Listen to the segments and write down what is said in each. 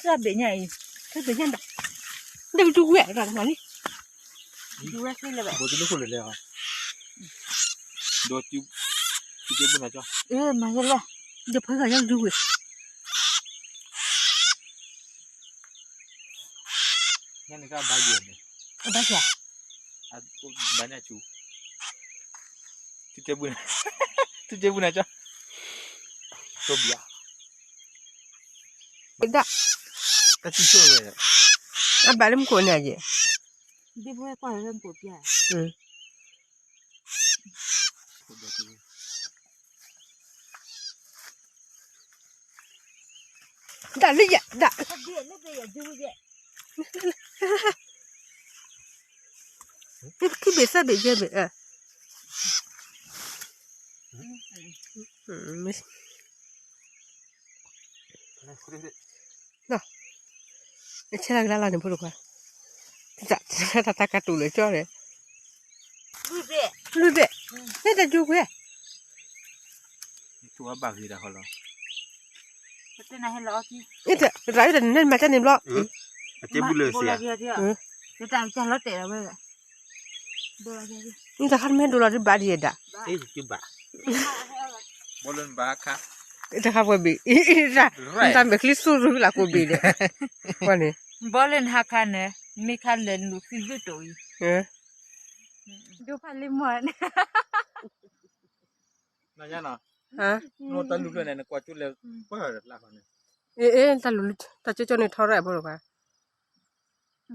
တၢ်ဘ့ၣ်ညါအံၤ, တၢ်ဘ့ၣ်ညါဒၣ်, ဒၣ်ကဒူဝဲဒၣ်မၤလံ, ဒူဝဲသ့လၢၤဘၣ်, ဘိတလိၣ်ဃိလၢလဲၣ်, ဒီး, သုကဲဘုနၤကၠီ, အမၤယဲလဲၣ်, ဒီးဖဲဂၤယဲဒူဝဲ, ညါန့ၣ်ကဘၣ်ယဲန့ၣ်, အဘၣ်ယဲ, ဘၣ်န့ၣ်ဆူ, သုကဲဘုနၤ, သုကဲဘုနၤကၠီ, တိဘျီ ဒၣ်, တၢ်စံၣ်ဆိၣ်ဝဲ, အဘၣ်လၢမူခိၣ်န့ၣ်ယဲ, ဒ်ဖဲကွၢ်လၢမူခိၣ်ပျၢ်, ဒၣ်လၢယဲဒၣ်, ခံဘ့ၣ်သၢဘ့ၣ်ယဲဘ့ၣ်, ဆဲလၢကလါလီၤန့ၣ်ဖိတခွါ, တၢ်တၢ်ကတူၢ်လၢကၠီန့ၣ်, လွံၢ်ဘ့ၣ်, လွံၢ်ဘ့ၣ်, ဟဲတၢ်ဒူဝဲ, ဘၣ်ဂ့ၤတၢ်ဃီလီၤ, တၢ်တၢ်န့ၣ်မၤတၢ်န့ၣ်ဘျီ, တၢ်လီၤတဲာ်ဝဲ, တၢ်ခါတမ့ၢ်ဒိလီၤဒ်ဘၣ်ဒ်ဒၣ်, တၢ်ခါပှဲၤဘ့ၣ်, တၢ်မ့ၢ်ချံသူၣ်ရူလၢ်ကိးဘ့ၣ်ဒီး, ဘီလၢနဟါခါန့ၣ်, မ့ၢ်ခါလဲၤလူၤသံၣ်ဒိၣ်အံၤ, ဒိဖးလံမီၢ်န့ၣ်, နတၢ်လူၤဖျၢၣ်န့ၣ် နကွၢ်ကၠိလဲၤ, ပှၤလၢ်န့ၣ်, အ့ အ့ တၢ်လူၤ, တၢ်ကၠိကၠိန့ၣ်ထီရဲၣ်ဖိလီၤပှၤ,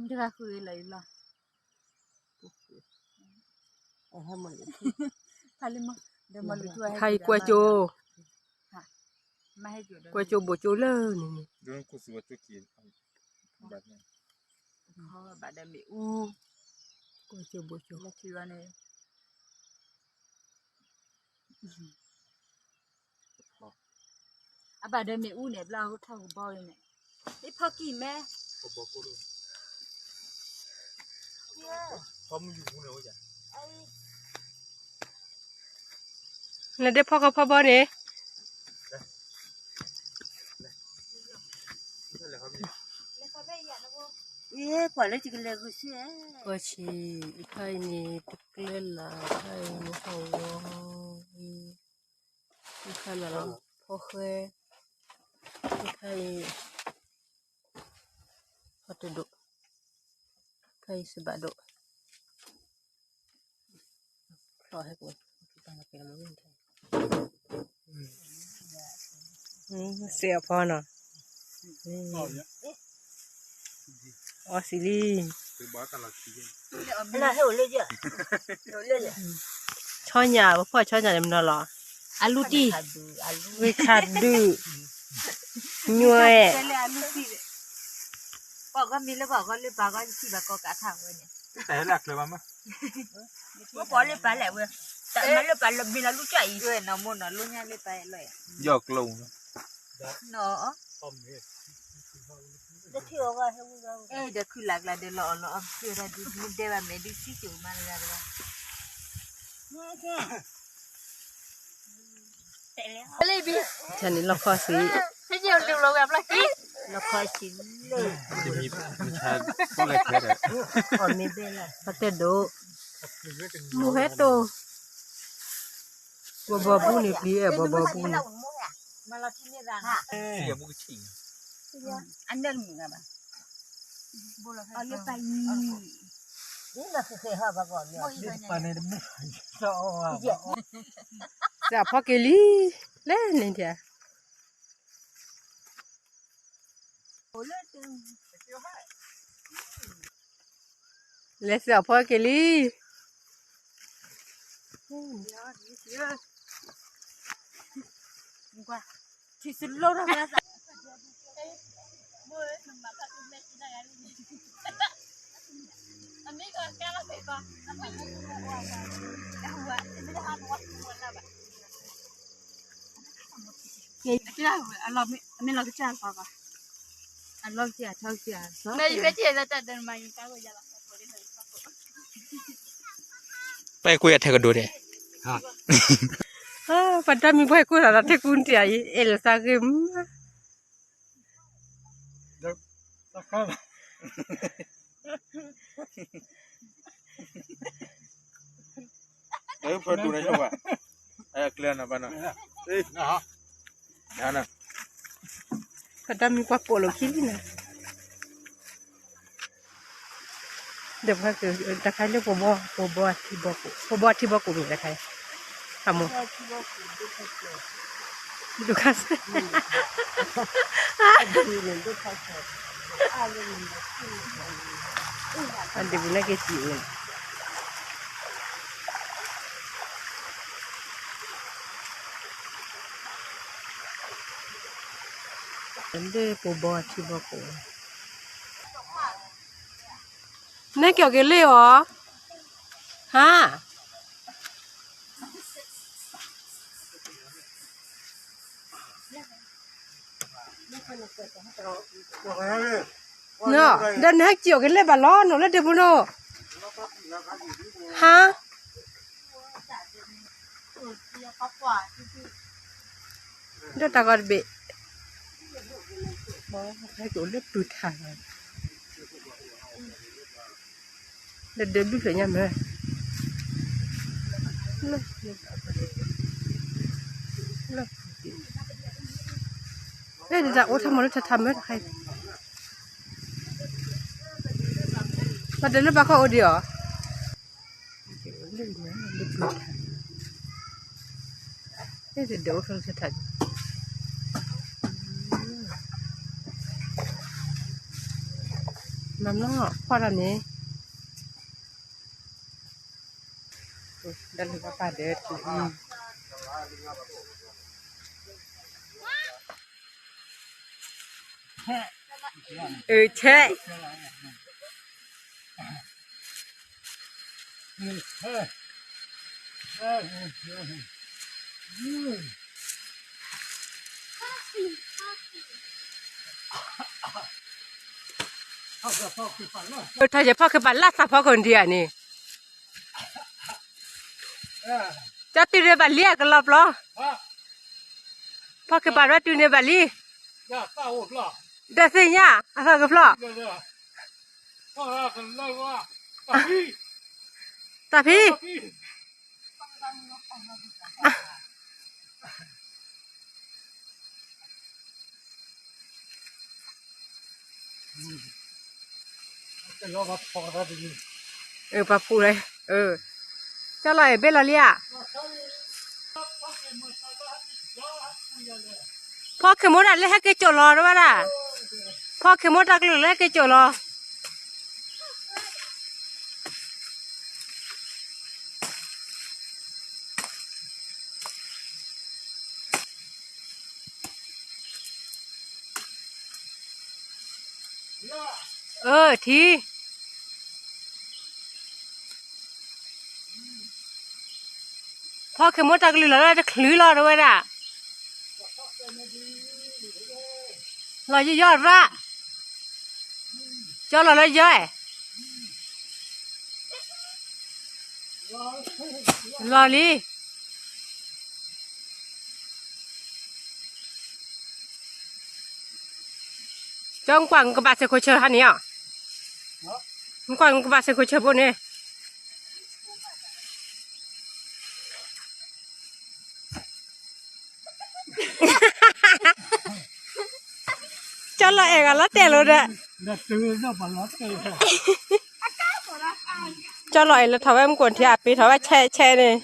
တဂၤဃုလီၤအံၤလီၤ, ဖးလံမီၢ်, ဖးအံၤကွဲကၠိ, ကွဲကၠိဘိးကၠိလၢန့ၣ်န့ၣ်, ဘၣ်ဒီးမ့ၣ်အူ, ကွဲကၠိဘိးကၠိန့ၣ် အဘၣ်ဒီးမ့ၣ်အူန့ၣ် ဘျီထီၣ်ကဘီဝဲန့ၣ်, ဒ်ဖီကံၢ်မဲ, နဒ့ဖီကီၢ်ဖီဘီန့ၣ်, ကွၢ်ဆံ, အံၤခါအံၤန့ၣ် တကျဲလၢ်, ခါအံၤန့ၣ်ဟီၣ်ဝီ, အံၤခါန့ၣ်လီၤဖီဃဲ, အံၤခါအံၤ, ဟီၣ်တဒိၣ်, ခါအံၤစဘၣ်ဒိၣ်, ဖျီၣ်ဟဲကိး, စဲးအဖီနီၤ, အီစံးလံ, ဆီညၣ် ပဖီၣ်ဆီညၣ်န့ၣ်မနီၤလီၤ, အလူတံၢ်, ဝ့ၢ်ခါဒုး, ညွဲၣ်, ပှၤဂီၢ်မံလၢပှၤဂီၢ်လၢပှၤဂီၢ်ထံၣ်ဘၣ်ကီကးထီၣ်ဝဲန့ၣ်, ပှၤလၢပှၤလဲၣ်ဝဲ, တၢ်မၤလၢပှၤလၢမံလီၤလူကၠီၣ်အံၤ, ဝဲနီၢ်မိၢ်နီၢ်လိညါလၢပှၤလဲၣ်, ယီၢ်ကျိ, နီၢ်, အဲ ဒီးခုၣ်လၢ်ကျါဒီးလီၤအီၣ်လီၤအီၣ်ကစၢ်တၢ်ဒုးမူဒဲဘၣ်မဲာ်ဒုးသံစိၤမၤတဂၤတဂၤ တၢ်န့ၣ်လီၢ်ခီၣ်ဆံး, လီၢ်ခီၣ်ဆံးလၢ, ပတဲဒိး, မူဟဲတိၢ်, ဘီဘီဘူန့ၣ် ပျံၤအဲၣ်ဘီဘီဘူန့ၣ်, အနၢ်မုာ်ဂၤဘၣ်, စၢဖီက့ၤလံ, လဲၤန့ၣ်ဒၣ် လဲၤစၢဖီက့ၤလံ, ထံစလိၣ်ထီၣ်ဝဲသး, အလီၢ်မ့ၢ်လီၤကစၢ်လီၤ, အလီၢ်ကစၢ်, ပှၤအဲၣ်ကွံာ်အထဲကဒိးဒဲး, ပှၤတၢ်မံၤပှၤအဲၣ်ကွံာ်သးဒီးထဲကူနတံၢ်အံၤ အဲၣ်လၢသးဂ့ၤမး. တၢ်ခါလီၤ လၢဖၢတူၢ်န့ၣ်ဆိဝဲ အဲၣ်ကျၢၤနၤဘၣ်နီၤ နၤ ဖတၢ်မံၤပှၤပိာ်လိာ်ခံလံနၤ ဒီးပှၤက တၢ်ခါလၢပဘီ ပဘီအထံဘီကိး ပဘီအထံဘီကိးမ့ၢ်တၢ်ခါ ဟးမိၢ် ဒုက္ခဆဲး အဒုးပူၤန့ၣ်က့ၤစံးဝဲ လၢပဘီအထံဘီကိး နကၠီက့ၤလ့ၣ်အီၤ ဟါ ဒီးနဟဲကၠီက့ၤလ့ၣ်ဘၣ်လီၤ နီၤလၢဒ့ပူၤနီၤ ဟါ ဒီးတၢ်ဂီၤတဘ့ၣ် ဟဲက့ၤအိၣ်လၢပုၢ်ထါ ဒီးဒုးဘျုးဖျၢၣ်ညါမ့ၢ် လၢ လၢ လၢဒ်တၢ်အိၣ်ထီၣ်မၤလၢထါထါမ့ၢ်တခါအံၤ ပှၤတလၢဘၣ်ခီၣ်အိၣ်ဒံးအီၤ လၢညါလၢပုၢ်ထါ လၢဒၢးအိၣ်ထီၣ်လၢထါထါ မၤမ့ၢ်ဖီၣ်တၢ်န့ၣ် ဒီးလၢပၢ်ပၢ်ဒီး အၢ ဆဲး အၢ ထါယဲၢ်ဖီၣ်ခ့ပာ်လၢသးဖီခိၣ်ဒံးဧါန့ၣ် ကၠီတုၤန့ၢ်ဘၣ်လံအကလီၤပျီ ဖီၣ်ခ့ပာ်ဒီးတုၤန့ၢ်ဘၣ်လံ ဒီးသ့ၣ်ညါ အသီကဖျီၣ် တၢ်ဖံး ပှၤဖူးလၢ ကၠီလီၤအဲၣ်ဘ့ၣ်လီၤလံဧါ ဖီၣ်ခ့မိၣ်တၢ်လၢဟဲက့ၤစိာ်လီၤတဝဲဒၣ် ဖီၣ်ခ့မိၣ်တၢ်ကလုၢ်လၢဟဲက့ၤစိာ်လီၤ အၢ ထံ ဖီၣ်ခ့မိၣ်တၢ်ကလုၢ်လီၤလၢတချုးလီၤတဝဲဒၣ် လီၤယီၢ်ယီၢ်ရၣ် ကၠီလီၤလၢယီၢ် လီၤလံ ကၠီ နကွၢ်နကဘၣ်စဲးခိၣ်ဆၢဟါန့ၣ်ဧါ, နကွၢ်နကဘၣ်စဲးခိၣ်ဆၢဖိန့ၣ်, ကၠီလီၤအဲၣ်ဂၤလီၤတဲာ်လီၤဒီး, ကၠီလီၤအဲၣ်လၢထီၣ်ဝဲမုၢ်ကိၣ်ထံအပ့ၤထီၣ်ဝဲဆဲးဆဲးန့ၣ်